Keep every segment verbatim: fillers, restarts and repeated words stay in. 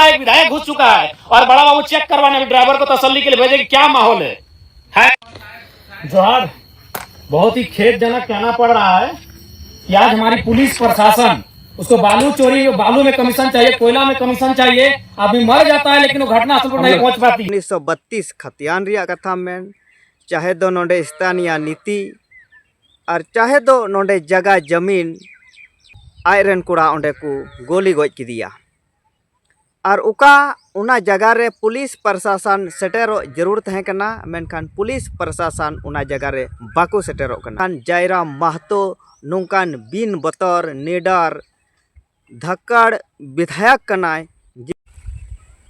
एक विधायक घुस चुका है और बड़ा बाबू चेक करवाने अभी ड्राइवर को तसल्ली के लिए भेजे कि क्या माहौल है। है जोहार। बहुत ही खेदजनक कहना पड़ रहा है कि आज हमारी पुलिस प्रशासन, उसको बालू चोरी, बालू में कमीशन चाहिए, कोयला में कमीशन चाहिए, आदमी मर जाता है लेकिन वो घटना स्थल पर नहीं पहुंच पाती। ᱩᱱᱤᱥᱥᱚ ᱵᱟᱛᱤᱥ ᱠᱷᱟᱛᱤᱭᱟᱱ ᱨᱮᱭᱟᱜ ᱠᱟᱛᱷᱟ ᱢᱮᱱ, ᱪᱟᱦᱮ ᱫᱚ ᱱᱚᱰᱮ ᱥᱛᱷᱟᱱᱤᱭᱟ ᱱᱤᱛᱤ ᱟᱨ ᱪᱟᱦᱮ ᱫᱚ ᱱᱚᱰᱮ ᱡᱟᱜᱟ ᱡᱟᱢᱤᱱ, ᱟᱡ ᱨᱮᱱ ᱠᱚᱲᱟ ᱚᱸᱰᱮ ᱠᱚ ᱜᱚᱞᱤ ᱜᱚᱡ ᱠᱮᱫᱮᱭᱟ᱾ ᱟᱨ ᱚᱠᱟ ᱚᱱᱟ ᱡᱟᱭᱜᱟ ᱨᱮ ᱯᱩᱞᱤᱥ ᱯᱨᱚᱥᱟᱥᱚᱱ ᱥᱮᱴᱮᱨᱚᱜ ᱡᱟᱹᱨᱩᱲ ᱛᱟᱦᱮᱸ ᱠᱟᱱᱟ, ᱢᱮᱱᱠᱷᱟᱱ ᱯᱩᱞᱤᱥ ᱯᱨᱚᱥᱟᱥᱚᱱ ᱚᱱᱟ ᱡᱟᱭᱜᱟ ᱨᱮ ᱵᱟᱠᱚ ᱥᱮᱴᱮᱨᱚᱜ ᱠᱟᱱᱟ᱾ ᱡᱟᱭᱨᱟᱢ ᱢᱟᱦᱛᱚ ᱱᱚᱝᱠᱟᱱ ᱵᱤᱱ ᱵᱚᱛᱚᱨ, ᱱᱤᱰᱟᱨ, ᱫᱷᱟᱠᱠᱟᱲ ᱵᱤᱫᱷᱟᱭᱚᱠ ᱠᱟᱱᱟᱭ᱾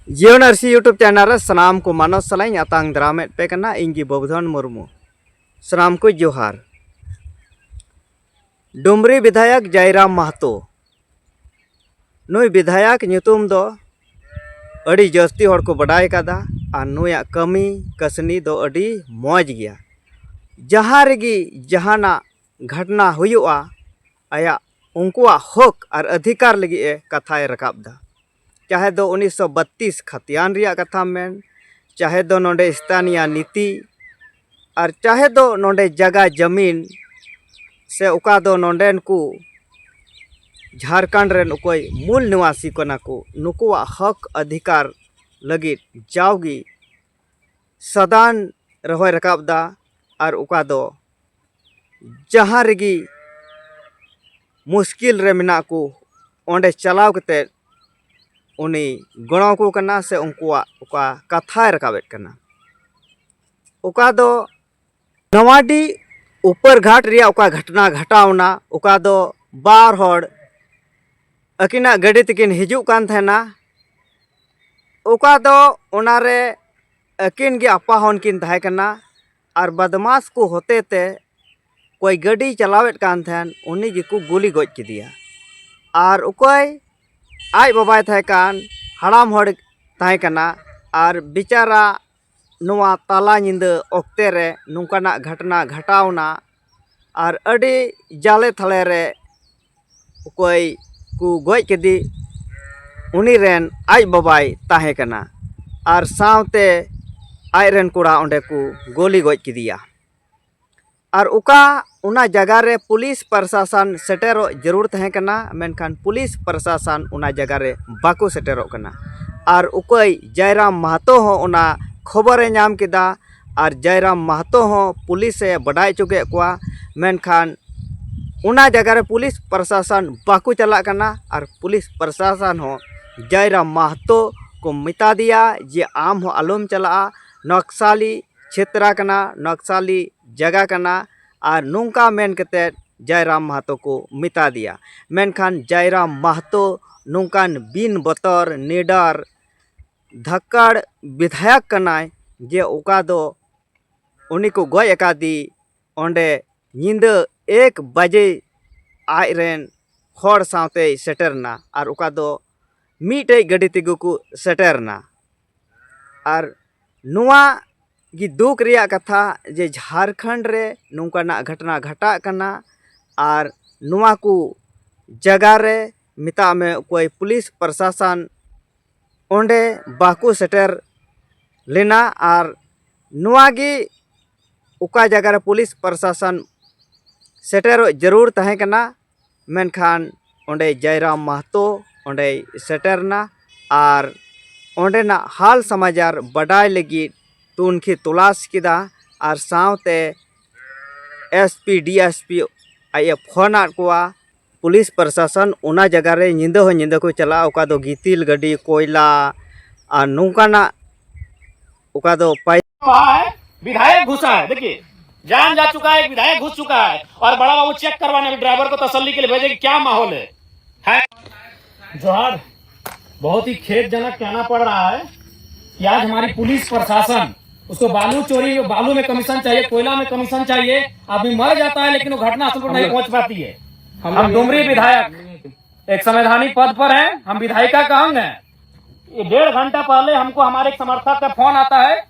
ᱡᱤᱭᱚᱱ ᱟᱹᱨᱥᱤ YouTube ᱪᱮᱱᱮᱞ ᱨᱮ ᱥᱟᱱᱟᱢ ᱠᱚ ᱢᱟᱱᱚᱥ ᱥᱟᱞᱟᱜ ᱤᱧ ᱟᱛᱟᱝ ᱫᱟᱨᱟᱢᱮᱫ ᱯᱮ ᱠᱟᱱᱟ᱾ ᱤᱧ ᱜᱮ ᱵᱟᱹᱵᱩᱫᱷᱚᱱ ᱢᱩᱨᱢᱩ᱾ ᱥᱟᱱᱟᱢ ᱠᱚ ᱡᱚᱦᱟᱨ᱾ ᱰᱩᱢᱨᱤ ᱵᱤᱫᱷᱟᱭᱚᱠ ᱡᱟᱭᱨᱟᱢ ᱢᱟᱦᱛᱚ, ᱱᱩᱭ ᱵᱤᱫᱷᱟᱭᱚᱠ ᱧᱩᱛᱩᱢ ᱫᱚ ᱟᱹᱰᱤ ᱡᱟᱹᱥᱛᱤ ᱦᱚᱲ ᱠᱚ ᱵᱟᱰᱟᱭ ᱠᱟᱫᱟ ᱟᱨ ᱱᱩᱭᱟᱜ ᱠᱟᱹᱢᱤ ᱠᱟᱹᱥᱱᱤ ᱫᱚ ᱟᱹᱰᱤ ᱢᱚᱡᱽ ᱜᱮᱭᱟ᱾ ᱡᱟᱦᱟᱸ ᱨᱮᱜᱮ ᱡᱟᱦᱟᱱᱟᱜ ᱜᱷᱚᱴᱱᱟ ᱦᱩᱭᱩᱜᱼᱟ, ᱟᱭᱟᱜ ᱩᱱᱠᱩᱣᱟᱜ ᱦᱚᱠ ᱟᱨ ᱚᱫᱷᱤᱠᱟᱨ ᱞᱟᱹᱜᱤᱫ ᱮ ᱠᱟᱛᱷᱟᱭ ᱨᱟᱠᱟᱵ ᱫᱟ᱾ ᱪᱟᱦᱮ ᱫᱚ ᱩᱱᱤᱥᱥᱚ ᱵᱟᱛᱤᱥ ᱠᱷᱟᱛᱤᱭᱟᱱ ᱨᱮᱭᱟᱜ ᱠᱟᱛᱷᱟᱢ ᱢᱮᱱ, ᱪᱟᱦᱮ ᱫᱚ ᱱᱚᱰᱮ ᱥᱛᱷᱟᱱᱤᱭᱟ ᱱᱤᱛᱤ, ᱟᱨ ᱪᱟᱦᱮ ᱫᱚ ᱱᱚᱰᱮ ᱡᱟᱜᱟ ᱡᱟᱢᱤᱱ, ᱥᱮ ᱚᱠᱟ ᱫᱚ ᱱᱚᱰᱮᱱ ᱠᱚ ᱡᱷᱟᱲᱠᱷᱚᱸᱰ ᱨᱮᱱ ᱚᱠᱚᱭ ᱢᱩᱞ ᱱᱤᱣᱟᱥᱤ ᱠᱟᱱᱟ ᱠᱚ, ᱱᱩᱠᱩᱣᱟᱜ ᱦᱚᱠ ᱚᱫᱷᱤᱠᱟᱨ ᱞᱟᱹᱜᱤᱫ ᱡᱟᱣᱜᱮ ᱥᱟᱫᱟᱱ ᱨᱚᱦᱚᱭ ᱨᱟᱠᱟᱵ ᱫᱟ᱾ ᱟᱨ ᱚᱠᱟ ᱫᱚ ᱡᱟᱦᱟᱸ ᱨᱮᱜᱮ ᱢᱩᱥᱠᱤᱞ ᱨᱮ ᱢᱮᱱᱟᱜ ᱠᱚ, ᱚᱸᱰᱮ ᱪᱟᱞᱟᱣ ᱠᱟᱛᱮᱫ ᱩᱱᱤ ᱜᱚᱲᱚ ᱟᱠᱚ ᱠᱟᱱᱟ ᱥᱮ ᱩᱱᱠᱩᱣᱟᱜ ᱚᱠᱟ ᱠᱟᱛᱷᱟᱭ ᱨᱟᱠᱟᱵᱮᱫ ᱠᱟᱱᱟ᱾ ᱚᱠᱟ ᱫᱚ ᱱᱟᱣᱟᱰᱤ ᱩᱯᱟᱹᱨᱜᱷᱟᱴ ᱨᱮᱭᱟᱜ ᱚᱠᱟ ᱜᱷᱚᱴᱱᱟ ᱜᱷᱚᱴᱟᱣᱱᱟ, ᱚᱠᱟ ᱫᱚ ᱵᱟᱨ ᱦᱚᱲ ᱟᱹᱠᱤᱱᱟᱜ ᱜᱟᱹᱰᱤ ᱛᱮᱠᱤᱱ ᱦᱤᱡᱩᱜ ᱠᱟᱱ ᱛᱟᱦᱮᱱᱟ, ᱚᱠᱟ ᱫᱚ ᱚᱱᱟᱨᱮ ᱟᱹᱠᱤᱱ ᱜᱮ ᱟᱯᱟ ᱦᱚᱱ ᱠᱤᱱ ᱛᱟᱦᱮᱸ ᱠᱟᱱᱟ᱾ ᱟᱨ ᱵᱟᱫᱢᱟᱥ ᱠᱚ ᱦᱚᱛᱮ ᱛᱮ ᱚᱠᱚᱭ ᱜᱟᱹᱰᱤᱭ ᱪᱟᱞᱟᱣᱮᱫ ᱠᱟᱱ ᱛᱟᱦᱮᱱ, ᱩᱱᱤ ᱜᱮᱠᱚ ᱜᱩᱞᱤ ᱜᱚᱡ ᱠᱮᱫᱮᱭᱟ᱾ ᱟᱨ ᱚᱠᱚᱭ ᱟᱡ ᱵᱟᱵᱟᱭ ᱛᱟᱦᱮᱸ ᱠᱟᱱ, ᱦᱟᱲᱟᱢ ᱦᱚᱲ ᱛᱟᱦᱮᱸ ᱠᱟᱱᱟ, ᱟᱨ ᱵᱮᱪᱟᱨᱟ ᱱᱚᱣᱟ ᱛᱟᱞᱟ ᱧᱤᱫᱟᱹ ᱚᱠᱛᱮ ᱨᱮ ᱱᱚᱝᱠᱟᱱᱟᱜ ᱜᱷᱚᱴᱱᱟ ᱜᱷᱚᱴᱟᱣᱱᱟ᱾ ᱟᱨ ᱟᱹᱰᱤ ᱡᱟᱞᱮ ᱛᱷᱟᱞᱮ ᱨᱮ ᱚᱠᱚᱭ ᱠᱚ ᱜᱚᱡ ᱠᱮᱫᱮ, ᱩᱱᱤ ᱨᱮᱱ ᱟᱡ ᱵᱟᱵᱟᱭ ᱛᱟᱦᱮᱸ ᱠᱟᱱᱟ ᱟᱨ ᱥᱟᱶᱛᱮ ᱟᱡ ᱨᱮᱱ ᱠᱚᱲᱟ ᱚᱸᱰᱮ ᱠᱚ ᱜᱚᱞᱤ ᱜᱚᱡ ᱠᱮᱫᱮᱭᱟ᱾ ᱟᱨ ᱚᱠᱟ ᱚᱱᱟ ᱡᱟᱭᱜᱟ ᱨᱮ ᱯᱩᱞᱤᱥ ᱯᱨᱚᱥᱟᱥᱚᱱ ᱥᱮᱴᱮᱨᱚᱜ ᱡᱟᱹᱨᱩᱲ ᱛᱟᱦᱮᱸ ᱠᱟᱱᱟ, ᱢᱮᱱᱠᱷᱟᱱ ᱯᱩᱞᱤᱥ ᱯᱨᱚᱥᱟᱥᱚᱱ ᱚᱱᱟ ᱡᱟᱭᱜᱟ ᱨᱮ ᱵᱟᱠᱚ ᱥᱮᱴᱮᱨᱚᱜ ᱠᱟᱱᱟ᱾ ᱟᱨ ᱚᱠᱚᱭ ᱡᱟᱭᱨᱟᱢ ᱢᱟᱦᱟᱛᱚ ᱦᱚᱸ ᱚᱱᱟ ᱠᱷᱚᱵᱚᱨᱮ ᱧᱟᱢ ᱠᱮᱫᱟ, ᱟᱨ ᱡᱟᱭᱨᱟᱢ ᱢᱟᱦᱟᱛᱚ ᱦᱚᱸ ᱯᱩᱞᱤᱥᱮ ᱵᱟᱰᱟᱭ ᱦᱚᱪᱚ ᱠᱮᱫ ᱠᱚᱣᱟ, ᱢᱮᱱᱠᱷᱟᱱ ᱚᱱᱟ ᱡᱟᱭᱜᱟ ᱨᱮ ᱯᱩᱞᱤᱥ ᱯᱨᱚᱥᱟᱥᱚᱱ ᱵᱟᱠᱚ ᱪᱟᱞᱟᱜ ᱠᱟᱱᱟ᱾ ᱟᱨ ᱯᱩᱞᱤᱥ ᱯᱨᱚᱥᱟᱥᱚᱱ ᱦᱚᱸ ᱡᱟᱭᱨᱟᱢ ᱢᱟᱦᱟᱛᱚ ᱠᱚ ᱢᱮᱛᱟ ᱫᱮᱭᱟ ᱡᱮ, "ᱟᱢ ᱦᱚᱸ ᱟᱞᱚᱢ ᱪᱟᱞᱟᱜᱼᱟ, ᱱᱚᱠᱥᱟᱞᱤ ᱪᱷᱮᱛᱨᱟ ᱠᱟᱱᱟ, ᱱᱚᱠᱥᱟᱞᱤ ᱡᱟᱭᱜᱟ ᱠᱟᱱᱟ", ᱟᱨ ᱱᱚᱝᱠᱟ ᱢᱮᱱ ᱠᱟᱛᱮᱫ ᱡᱟᱭᱨᱟᱢ ᱢᱟᱦᱟᱛᱚ ᱠᱚ ᱢᱮᱛᱟ ᱫᱮᱭᱟ᱾ ᱢᱮᱱᱠᱷᱟᱱ ᱡᱟᱭᱨᱟᱢ ᱢᱟᱦᱟᱛᱚ ᱱᱚᱝᱠᱟᱱ ᱵᱤᱱ ᱵᱚᱛᱚᱨ ᱱᱤᱰᱟᱨ ᱫᱷᱟᱠᱠᱟᱲ ᱵᱤᱫᱷᱟᱭᱚᱠ ᱠᱟᱱᱟᱭ ᱡᱮ ᱚᱠᱟ ᱫᱚ ᱩᱱᱤ ᱠᱚ ᱜᱚᱡ ᱟᱠᱟᱫᱮ ᱚᱸᱰᱮ ᱧᱤᱫᱟᱹ ᱮᱠ ᱵᱟᱡᱮ ᱟᱡ ᱨᱮᱱ ᱦᱚᱲ ᱥᱟᱶᱛᱮᱭ ᱥᱮᱴᱮᱨ ᱮᱱᱟ, ᱟᱨ ᱚᱠᱟ ᱫᱚ ᱢᱤᱫᱴᱮᱡ ᱜᱟᱹᱰᱤ ᱛᱮᱜᱮ ᱠᱚ ᱥᱮᱴᱮᱨ ᱮᱱᱟ᱾ ᱟᱨ ᱱᱚᱣᱟ ᱜᱮ ᱫᱩᱠ ᱨᱮᱭᱟᱜ ᱠᱟᱛᱷᱟ ᱡᱮ ᱡᱷᱟᱲᱠᱷᱚᱸᱰ ᱨᱮ ᱱᱚᱝᱠᱟᱱᱟᱜ ᱜᱷᱚᱴᱚᱱᱟ ᱜᱷᱟᱴᱟᱜ ᱠᱟᱱᱟ, ᱟᱨ ᱱᱚᱣᱟ ᱠᱚ ᱡᱟᱭᱜᱟ ᱨᱮ ᱢᱮᱛᱟᱜ ᱢᱮ ᱚᱠᱚᱭ ᱯᱩᱞᱤᱥ ᱯᱨᱚᱥᱟᱥᱚᱱ ᱚᱸᱰᱮ ᱵᱟᱠᱚ ᱥᱮᱴᱮᱨ ᱞᱮᱱᱟ᱾ ᱟᱨ ᱱᱚᱣᱟ ᱜᱮ ᱚᱠᱟ ᱡᱟᱭᱜᱟ ᱨᱮ ᱯᱩᱞᱤᱥ ᱯᱨᱚᱥᱟᱥᱚᱱ ᱥᱮᱴᱮᱨᱚᱜ ᱡᱟᱹᱨᱩᱲ ᱛᱟᱦᱮᱸ ᱠᱟᱱᱟ, ᱢᱮᱱᱠᱷᱟᱱ ᱚᱸᱰᱮ ᱡᱟᱭᱨᱟᱢ ᱢᱟᱦᱟᱛᱚ ᱚᱸᱰᱮᱭ ᱥᱮᱴᱮᱨ ᱮᱱᱟ᱾ ᱟᱨ ᱚᱸᱰᱮᱱᱟᱜ ᱦᱟᱞ ᱥᱚᱢᱟᱪᱟᱨ ᱵᱟᱰᱟᱭ ᱞᱟᱹᱜᱤᱫ ᱛᱩᱱᱠᱷᱤ ᱛᱚᱞᱟᱥ ᱠᱮᱫᱟ, ᱟᱨ ᱥᱟᱶᱛᱮ SP, DSP ᱟᱡ ᱮ ᱯᱷᱳᱱ ᱟᱫ ᱠᱚᱣᱟ᱾ ᱯᱩᱞᱤᱥ ᱯᱨᱚᱥᱟᱥᱚᱱ ᱚᱱᱟ ᱡᱟᱭᱜᱟ ᱨᱮ ᱧᱤᱫᱟᱹ ᱦᱚᱸ ᱧᱤᱫᱟᱹ ᱠᱚ ᱪᱟᱞᱟᱜᱼᱟ, ᱚᱠᱟ ᱫᱚ ᱜᱤᱛᱤᱞ ᱜᱟᱹᱰᱤ, ᱠᱚᱭᱞᱟ ᱟᱨ ᱱᱚᱝᱠᱟᱱᱟᱜ, ᱚᱠᱟ ᱫᱚ ᱯᱟᱭ- रहा है, विधायक घुसा है। देखिए, जान जा चुका है, एक विधायक घुस चुका है और बड़ा बाबू चेक करवाने अभी ड्राइवर को तसल्ली के लिए भेजे कि क्या माहौल है। है जोहार। बहुत ही खेदजनक कहना पड़ रहा है कि आज हमारी पुलिस प्रशासन, उसको बालू चोरी, बालू में कमीशन चाहिए, कोयला में कमीशन चाहिए, आदमी मर जाता है लेकिन वो घटना स्थल पर नहीं पहुंच पाती है। हम डुमरी विधायक एक संवैधानिक पद पर हैं, हम विधायिका का अंग हैं। ये डेढ़ घंटा पहले हमको हमारे एक समर्थक का फोन आता है।